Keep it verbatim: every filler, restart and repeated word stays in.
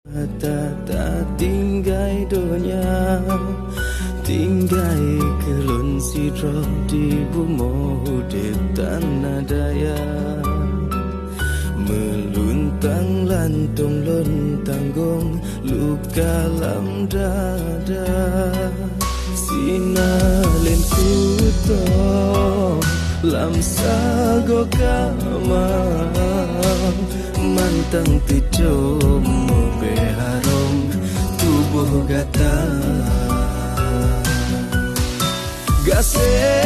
Tata tinggai donya, tinggai keu lôn sidroe di bumoe udeb tana daya. Meuluntang lantong lôn tanggong luka lam dada. Sinalén kuto lam sagoe kama, mantang teucom mubée harôm tuboh gata. Gaséh